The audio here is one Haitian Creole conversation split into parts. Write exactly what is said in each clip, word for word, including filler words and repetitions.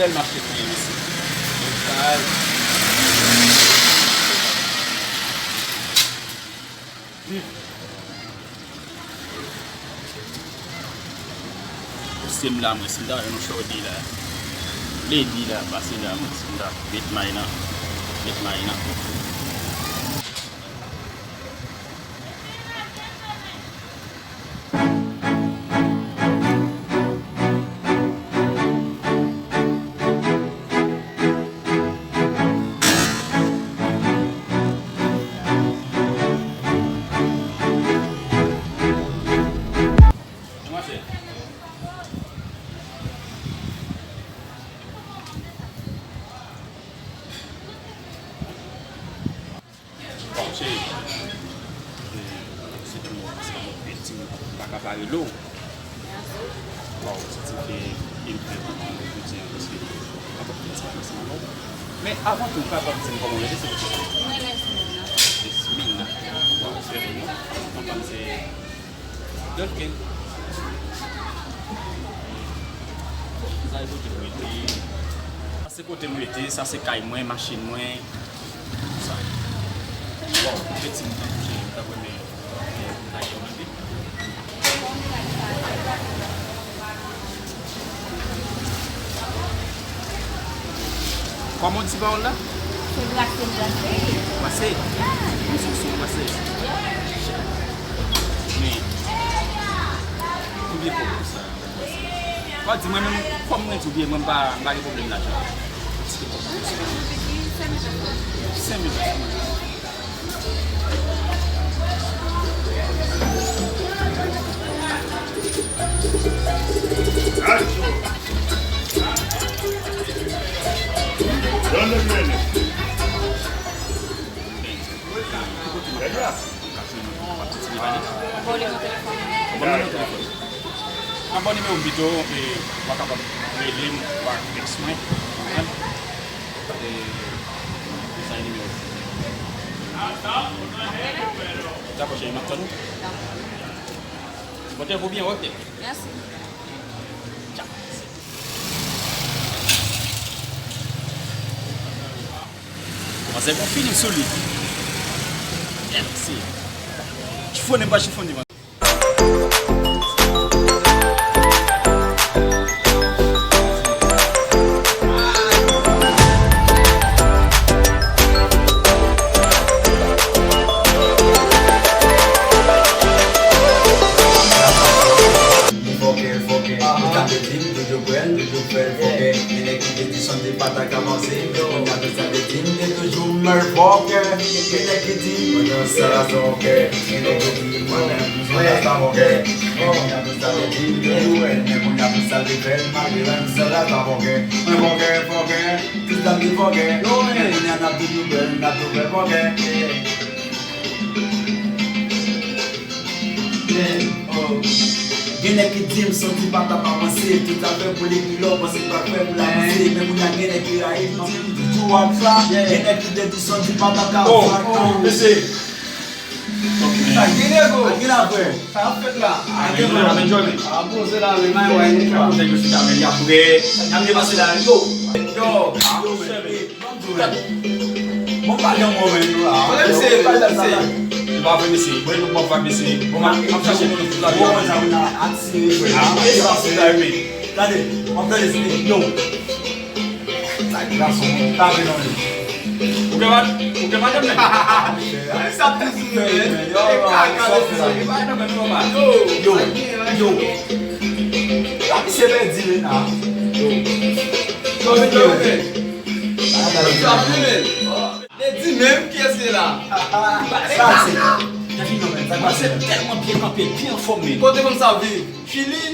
Sèl mache kounye a, mesye. Ay. Pouse m la, mwen, si m ta jwenn yon chòdi la. Lady la, pase la, mwen, si m ta met may nan. Met may nan. Waw, cheri. Se tou, se yon bèl ti moun. M pa ka pa rele w. Waw, se ti fè, e m fè pou mwen jodi a, paske m pa t fè ti bagay ansanm avè w. Men avan tou, ou kapab di m kòman w rele, silvouplè? Mwen Yasmina. Yasmina. Waw, se bèl non. Manman m se Duncan. Sa e kote m rete. Sa se kote m rete, sa se kay mwen, machin mwen. Sa. Bon, efektivman, m ta renmen, eh, taye yon anpil. Kòman w di pawòl la? Se brase, brase. Brase? Mwen se sou brase. Men, konbyen kòb pou sa? Ou di mwen menm, kòm mwen di w byen, mwen m pa, m pa gen pwoblèm lajan. Senk mil. Abòne nan telefòn mwen. Abòne nan telefòn mwen. Abòne nimewo m pito, e, w a kapab rele m, w a tèks mwen, konprann? E, sa e nimewo m. Dakò, cheri, m ap tann ou. Dakò. Pote pou byen, ok. Mèsi. Tchao. Manzè gon feeling sou li. Mèsi. Chifonnen pa chifonnen. Fòkè, fòkè, ou ta vle di m, toujou pran, toujou fè l fòkè. Gen nèg ki te di Santi pa ta ka vanse, men kounye a tout sa te di m, te toujou mèl fòkè. Gen nèg ki di, mwen nan sa la fòkè. Gen nèg ki di, mwen menm, m son rasta fòkè. Men kounye a tout sa te di m, toujou wè l. Men kounye a tout sa te fè l, malgre menm sa la fòkè. Mwen fòkè, fòkè, tout sa m di fòkè. Men kounye a n ap toujou pran, n ap toujou fè fòkè. Gen nèg ki di m Santi pa t ap avanse, tout zafè pou li pi lò, panse l pral fè pou l avanse. Men kounye a gen nèg ki rayi m, di m toujou ap sa. Gen nèg ki te di Santi pa t ap ka fè. Mesye. Sa gen nego. Sa gen la frè. Sa ap fèt la. Ap poze la men may wè. Ap poze yo chita men y ap bwè. Y ap depanse la yo. Yo. Bon, pa gen moman nou la. Mwen menm se, mwen menm se. Se pa vre, mesye. Mwen nou pran vag, mesye. Bon, m ap chache nou tout la. Bon, mwen sa, mwen atire, frè. Ah, e sa, se la, men. Tande, m ap tande, se yo. Sa ki gason, ta vle nan men. Ou gen mad-, ou gen madanm, men. Sa ap di sou nou, men. E kaka, mesye. E pa nan men nou, non, pa. Yo, yo. La, misye pèdi, men, ah. Yo. Yo, men, yo, men. Sa ap di, men. Lady menm, kiyès ki te la? Sa se. Mwen se tèlman byen kanpe, byen anfòm, men. Kote fanm sa ap viv? Chili?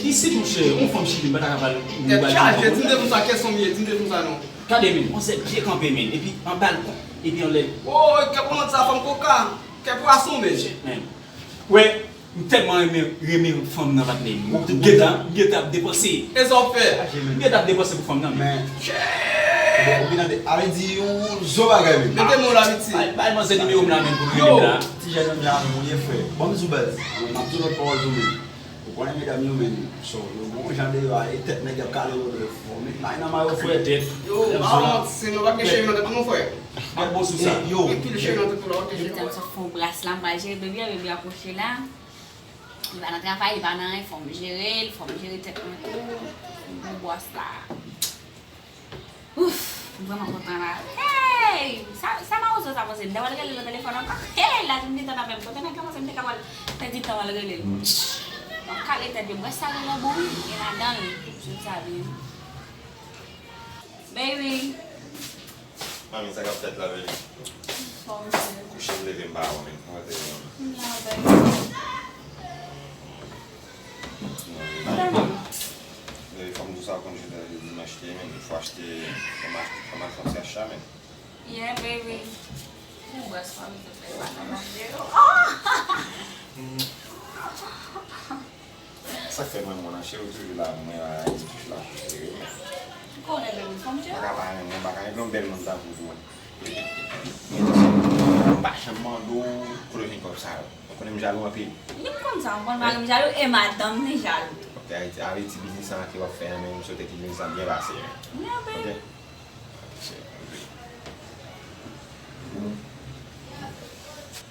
Isit, monchè, yon fanm Chili, m pa ta ka pale. Tèt chaje, di m de fanm sa, kiyès fanm ye, di m de fanm sa non. Gade, men, manzè byen kanpe, men, epi an balkon, epi anlè. Oh, kè pou mwen sa, fanm koka, kè pwason, men. Men. Wè, M tèlman renmen, renmen fanm nan, patnè. M gentan, m gentan ap depanse. E sa w ap fè? M gentan ap depanse pou fanm nan, men. Bon, ou gentan de-, ale di yon zo bagay, men. Mete men w la, piti. Bay, bay manzè nimewo m la, men, pou l rele m la. Ti jèn nan, men, ou ye frè. Bon, m di w baz. M ap di w lòt pawòl tou, men. Ou Konnen medam yo menm, so, yo gon jan de yo a, e tèt nèg y ap kale yo de fò. Met may nan may yo, frè. Yo, pa wont, se nou pa gen cheve nan tèt nou, frè. Ap bo sou sa. Yo. Gen pil cheve nan tèt nou la, ok. Li tann sot fon bras la, m pral jere baby a, baby a kouche la. Li pa nan travay, li pa nan anyen, fò m jere l, fò m jere tèt mwen tou. Fò m bon bwòs la. Ouf, m vrèman kontan la. Hey! Sa, sa mawozo sa panse? M ta pral rele l nan telefòn ankò. Hey! La, m te tann avè m. Kote nèg la panse m te ka pral pèdi tan pral rele l? M ap kale tèt yo. Bwè sa rele bon, wi. E ladan l. Sou sa byen. Baby. Manmi, sa k ap fèt la, baby? Fò m se. Kouche m leve m pa wè, men. Kouman te ye, manmi? M la, baby. Baby, fò m di w sa, w konn jounen dimanch te ye, men fò achte, fò m achte, fò m achte yon ti acha, men. Yeah, baby. Ou bwè sa, m te fè pa nan manje yo. Sa k fè mwen, mon cheri, ou toujou la, mwen la, ou toujou la pou jere, men. Ou konnen, baby, fò m jere. Pa ka pa renmen, pa ka renmen yon bèl moun tankou ou. M pa janm mande w kote w jwenn kòb sa yo. Ou konnen m jalou anpil. Wi, m konn sa, m konn mari m jalou e madanm li jalou. Ok, Ayiti, Ayiti, biznis lan ke w ap fè an, men m swete ke biznis lan byen pase, men. Wi, anpil. Ok.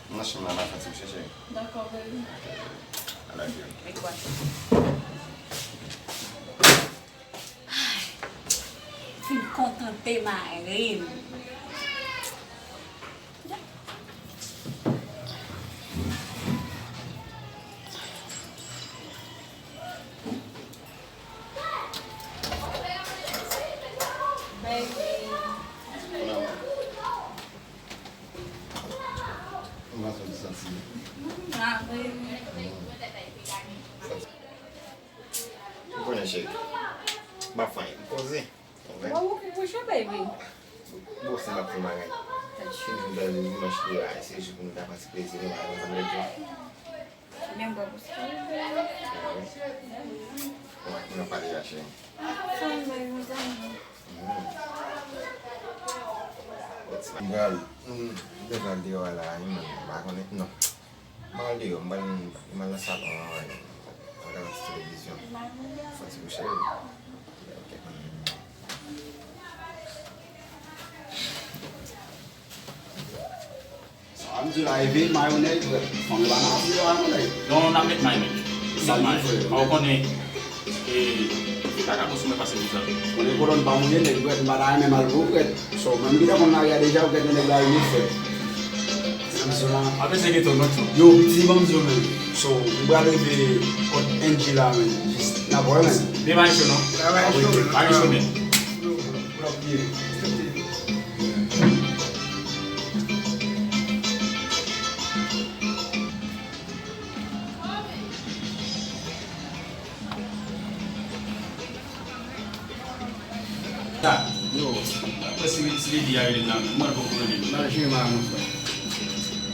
M nan chanm nan, m ap fè ti kouche, cheri. Dakò, baby. Ok, baby. I love you. Make one. Ay, fin kontante mari m. Baby. Mwen pa santi santi. Ah, baby. Ou konnen, cheri. M ap fè anyen. M poze. Wè ou ki kouche, baby. Bon, se m ap fè bagay. Tèt chou. Se jou dimanch li a, se jou pou nou ta pran ti plezi nou, pa ansanm lòt jou. Men m bò pou sa. Bon, ak moun ap pale a, cheri. Sa m bay, mezanmi. M pral, m bezwen al deyò a la, wi, man. M pa konnen, non. M al deyò, m pral, m al nan salon an, m al gade ti televizyon. Fò ti kouche. Ok. Sa m di la, e veye mayonèz, frè. Fanm yo pa nan afè mayonèz. Non, n ap met may, men. Met may. Ou konnen, e, li pa ka bon sou mwen pase pou sa. Konnen kolòn pa mouye, nèg, frè, m pa ta renmen m al gwo, frè. So, mwen m gentan konn lari a deja, ou gentan nèg la, wi, frè. Manzou la. Apre se geto, non, tchou. Yo, piti manzou, men. So, m pral rive kot Angie la, men. Jis, n ap wè, men. Men pa cho, non. Pa cho, men. Yo, w ap byen. Sa, yo, apre si, si Lady a rele m nan, mwen poko rele m. Nan jwe ma, mon frè.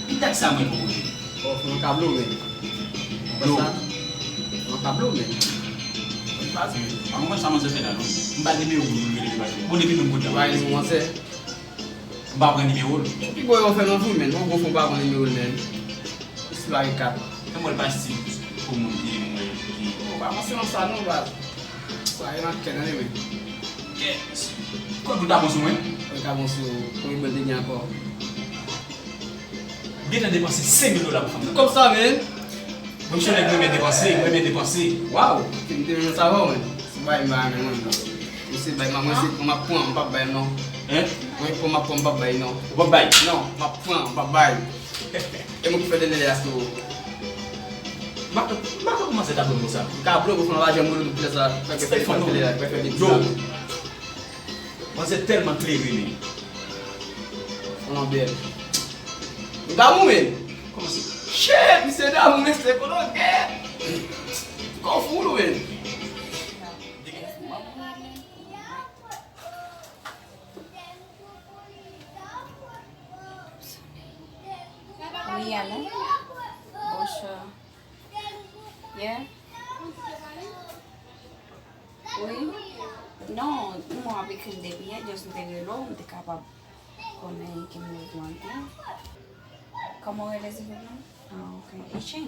Ki dat sa mwen poko rele? Bon, fè yon kablo, men. Apre sa, fè yon kablo, men. Baz, men. An mwen sa manzè fè la, non. M ba nimewo pou l rele, baz. Bon, depi menm kote a. Bay li, manzè. M pa pran nimewo l. Pi gwo yo fè nan vi, men. Yon gwo fon pa pran nimewo l, men. Isit la gen kat. Fè m wè l pa estil pou moun ki mwen ki. Bon, pa panse nan sa non, baz. Sa e nan kè nan li, men. Kè, mesye. Kòb ou ta bon sou mwen? Ou ta bon sou ou. Konbyen bèl te gen ankò? Gentan depanse senk mil dola pou fanm nan. Kòb sa, men. Mwen se nèg mwen renmen depanse, mwen renmen depanse. Waw, se m te menm sa avè w, men. Se bay m pa renmen, mwen, non. Misye bay m, mwen se pran, m ap pran, m p ap bay, non. Hein? Mwen pran, m ap pran, m p ap bay, non. Ou p ap bay? Non, m ap pran, m p ap bay. E mwen ki fè dènye lè a sou. M pa, m pa ka kòmanse tablo konsa. Tablo pou fè lajan mwen tout lè sa. Fè fè dènye lè a, fè fè dènye lè a. Manzè tèlman klere, men. Fon nan bèl. Ou damou, men. Kòman se? Shit, misye damou, mesye, kolonge. Kò fou, men. Wi, alo? Bonjou. Yeah? Wi. Non, m ap ekri l depi yè, just m te rele w, m te kapab konnen ki nimewo w te. Kòman w rele, silvouplè? Ah, ok. Echann.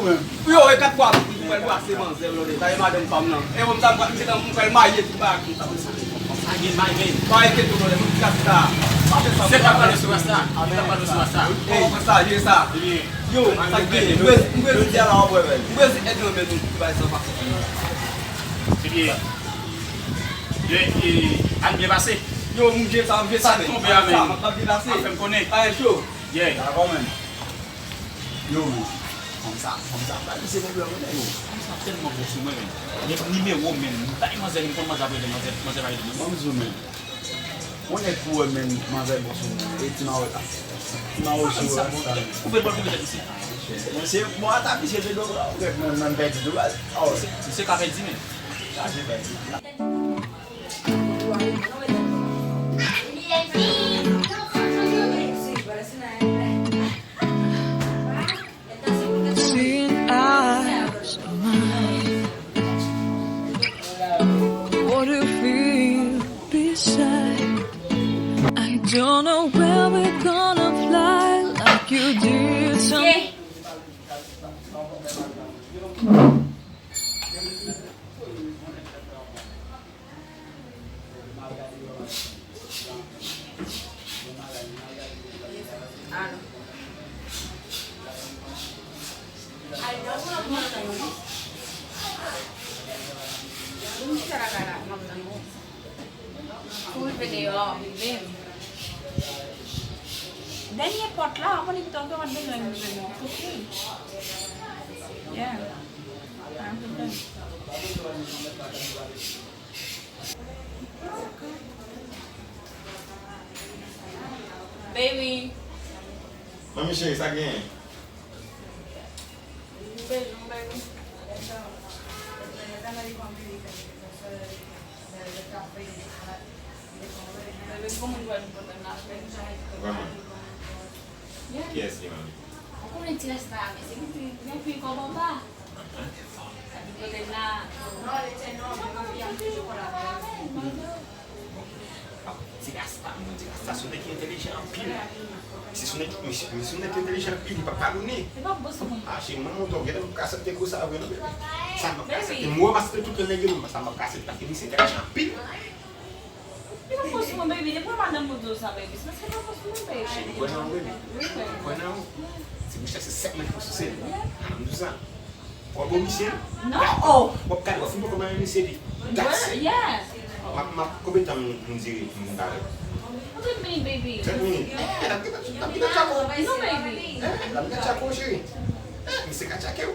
ou menm. Yo, e kat fwa, m pral brase manzè, blòdè. Sa e madanm pa m nan. E, bon, sa, m pral, m pral marye, tout bagay konsa. Sa gen may, men. Pa enkyete w, blòdè, m di sa. Pa fè sa. Se k ap pale sou rasta. Se k ap pale sou rasta. Yo, sa, jere sa. Yo, sa k genyen. M bezwen, m bezwen, m bezwen èd nan men nou, pou bagay sa pase. Ebyen, e, e, ann byen pase. Yo, m jere sa, m jere sa, men. Sa tonbe a, men. Sa, m ap byen pase. Ap fè m konnen. Bagay cho. Yeah. Dakò, men. Yo, men. Fanm sa, fanm sa, pa misye pwoblèm, men, yo. Fanm sa tèlman bon sou mwen, men. Men nimewo, men. M bay manzè, m konn manzè ap rele, manzè, manzè pa rele, men. Ban m di w, men. Ou nèt pou wè menm manzè bon sou mwen. E ti mawòt la. Ti mawòt sou wè sa. Koupe bòl koupe tèt misye. Misye, bon, ata misye te do bra, ou gèt nan, nan pèdi tou baz. Oh. Misye, misye ka pèdi, men. Chaje pèdi. Seeing eyes of mine. What do you feel beside? I don't know where we're gonna fly like you did some. Pou rive deyò, rive. Dènye pòt la, w ap annik tanke w ap bezwen rive non. Ok. Yeah. Pa gen pwoblèm. Baby. Manmi cheri, sa genyen? Baby, baby. Vrèman? Kiyès li, manmi? Ou konnen ti rasta a, men se li ki gen pil kòb anba. Li kote la. Ti rasta, mwen, ti rasta, se yon nèg ki entèlijan anpil. Si se yon nèg, misye, misye yon nèg ki entèlijan anpil, li p ap padone. Ah, cheri, mwen montre w, genlè m ka aksepte kou sa vre, non, bebe. Sa m ap aksepte. Mwen, m aksepte tout lè nèg yo, men sa m ap aksepte, paske misye entèlijan anpil. Li pa fòs mwen, baby. Depi w madanm mwen di w sa, baby. Se paske li pa fòs mwen, baby. Cheri, m kwè nan ou, baby. M kwè nan ou. Si pou chèche sèt mèt pou souse l. An m di w sa. W ap bon misye? Non. W ap gade, w ap fin poko mare misye li. That's it. Yeah. M ap, m ap, konbyen tan m, m dire pou m gade? Trant minit, baby. Trant minit? Eh, l ap gentan, l ap gentan tchako. Non, baby. Eh, l ap gentan tchako, cheri. Eh, misye ka tchake w.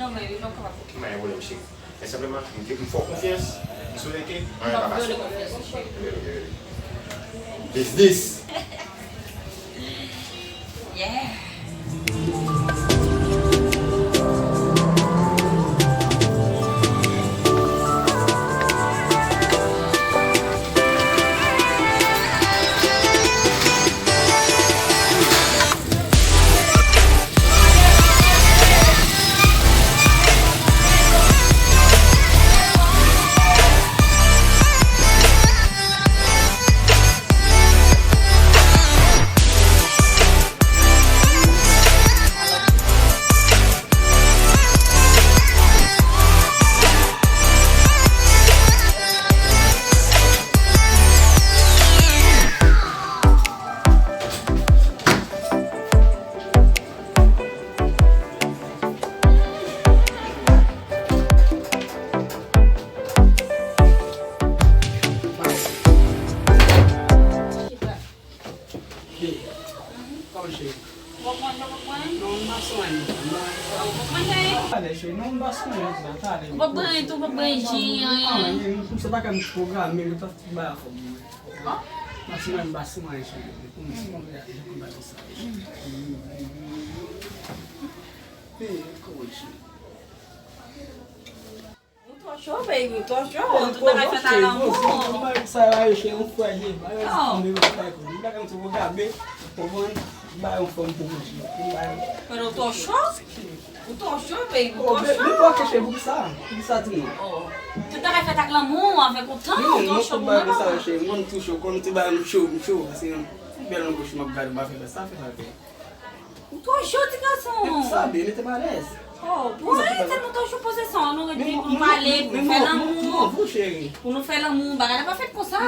Non, baby, m p ap kapab. M pa gen pwoblèm, cheri. Men senpleman, m te, m fè w konfyans, m swete ke anyen pa pase. Vye, vye, vye. Biznis! Yeah. Kòman cheri? Ou p ap manje, ou p ap bwè? Non, m pa sou anyen. Ou p ap manje anyen? Talè cheri, non, m pa sou anyen, talè. Ou p ap bwè anyen tou, ou p ap bwè ji, anyen? Anyen, se pa ka m pwograme, m ta bay afè mwen. Maksimal m pa sou anyen cheri. Pou m, pou m, pou m bay konsa. Ee, kòman cheri? Ou twò cho, baby, ou twò cho. Tout bagay fèt a lanmou. Sa yo, cheri, yon frè ye. Bagay sa, yon bagay m te pwograme. Konprann? Bay yon fanm pou mwen. Men ou twò cho? Ou twò cho, baby, ou twò cho. Men pa ke cheri, poukisa? Poukisa di mwen? Tout bagay fèt ak lanmou, avèk yon tan, ou twò cho pou mwen. Mwen tout bagay sa, cheri, mwen tou cho, konn ti bagay m cho, m cho, se yon bèl nan bouch m ap gade, m pa fè sa, fè sa, fè. Ou twò cho, ti gason. Men pou sa, bebe, mete m alèz. Oh, pou sa, tèlman twò cho, poze san, nou ret pou nou pale, pou nou fè lanmou. Pou nou fè lanmou, bagay la pa fèt konsa.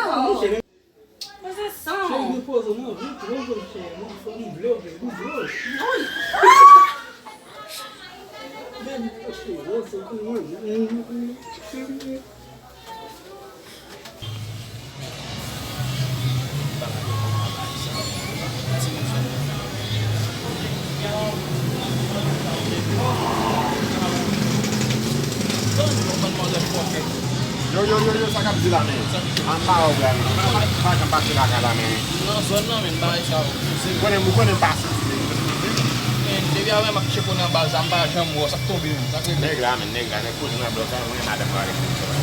Poze san. Cheri, mwen poze, mwen anvi twò cho, cheri. Mwen fò m vle w, bebe, m vle w. Bebe, cheri, se pou mwen. Yo, yo, yo, yo, sa k ap di la, men? An pa wè w la, men. Pa janm pase lakay la, men. Nan zòn nan, men, bagay sa yo. Ou konnen, ou konnen m pa santi, men. Men, depi avè m ap tcheke nan baz la, m pa janm wè w, sa k tonbe menm, sa k regle? Nèg la, men, nèg la, nèg koze nan blòk la, mwen madanm mwen ap jere.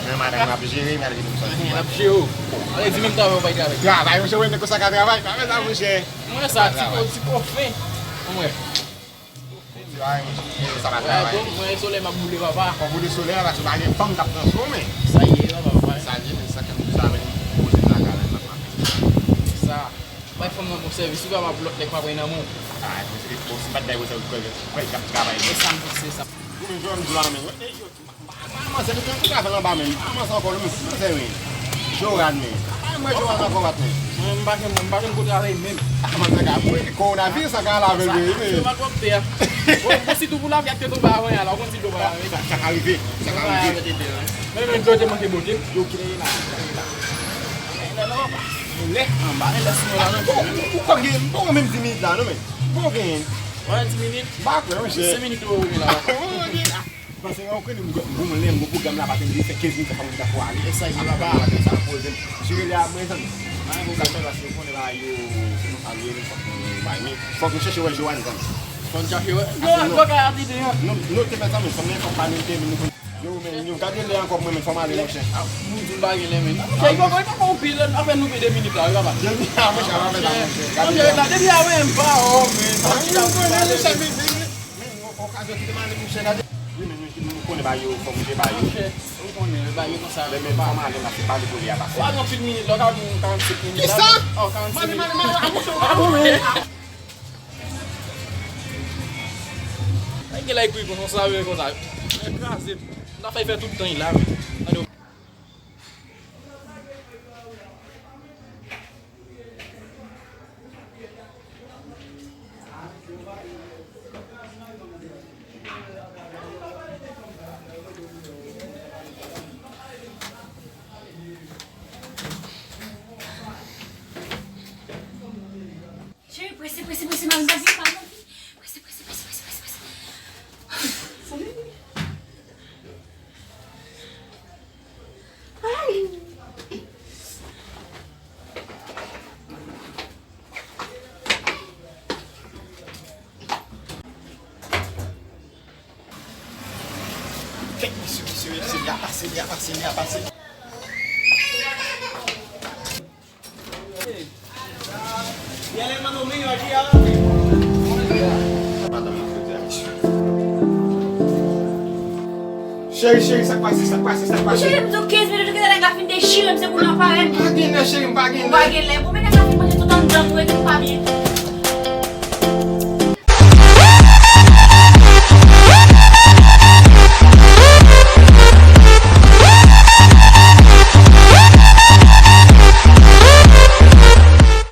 Men madanm mwen ap jere, men al vin m santi. L ap jere w. Ale di menm travay ou pa travay. Travay, monchè, wè nèg konsa ka travay, pa fè sa, monchè. Mwen sa, ti ko, ti ko fen. Mwen. Sa pa travay. Bon, mwen solèy m ap boule papa. Fò boule solèy la, paske pa gen fanm k ap transfòme. Sa ye, papa, papa. Sa ye, men sa k ap di sa, men poze m lakay la, m ap sa. Bay fanm nan bon sèvis, ou kapab lòt nèg pa pran nan men w. Ah, bon, se, bon, si m pa t bay konsèy, ou kwè, ou kwè l t ap travay. E sa m panse, sa. Ou menm, jodi a, men, wè, e yo, manzè, nou gen tout afè anba men. Ah, manzè ankò, nou, manzè, men. Joran, men. Ah, mwen, Joran ankò, wat, men. Mwen, m pa janm, m pa janm ko travay menm. Ah, manzè, ka, mwen, kowonaviris, sa ka lave, men. Se pa twòp tè. Bon, bon, sitou pou lavi ak te tonbe avan, ala, ou konn si dlo pa lave. Sa, sa ka rive, sa ka rive. Men, men, dlo te manke bote. Yo, ki lè la, ki lè la. Lè anba, lè sou la, non. Ou, ou, ou pa gen, ou pa gen menm dis minit la, non, men. Ou pa gen. Wè, dis minit. M pa kwè, monchè. Senk minit ou gen la. Paske ou konnen m gwo, m gwo, m gwo pwogram la, paske m vin fè kenz minit, sa fè m ta fò ale. E sa, e sa, papa. Sa poze m. Jere li a mwen, zanmi. Mwen, paske ou konnen la, yo, se nou salye, nou fòk nou bay, men fòk nou chèche wè Joanne, zanmi. Fò n chache wè. Yo, yo ka ap ide, an. Nou, nou te fè sa, men fò n fè pa nou te, men nou konn. Yo, men, yo, gade lè ankò, mwen, men fò m ale, monchè. Ah, moun di m pa gen lè, men. Monchè, yo, yo, yo, yo, pil, apèn nou gen de minit la, yo, papa. De minit, ah, monchè, pa fè sa, monchè. Gade lè. Depi a, men, m pa, oh, men. Ah, yo, konnen, monchè, men, men, men, men, okazyon ki te mande, monchè, gade. Wi, men, men, nou konnen ba yo, fò monchè ba yo. Monchè, ou konnen, ba yo konsa. Lè men fò m ale, m ap pale pou li a pase. Ou pa gen anpil minit la, ou ka di m karannsenk minit la. Kisa? Oh, karannsenk minit. Mande, mande, mande, a, monchè, a, bon, men. Ay, gen la ekri konsa, sa vre konsa. Kraze m. M ta fè fè tout tan la, men. Tande. Cheri, prese, prese, prese, mami, mami, mami. Prese, prese, prese, prese, prese, prese. Ay. Kèk mesye, mesye, mesye, li a pase, li a pase, li a pase. Cheri, cheri, sa k pase, sa k pase, sa k pase? Cheri, m di w kenz minit, ou gentan nèg la fin dechire m, se pou nou parèt. M pa gen lè, cheri, m pa gen lè. Ou pa gen lè. Bon, men nèg la fin manje tout anndan, nou rete pa byen.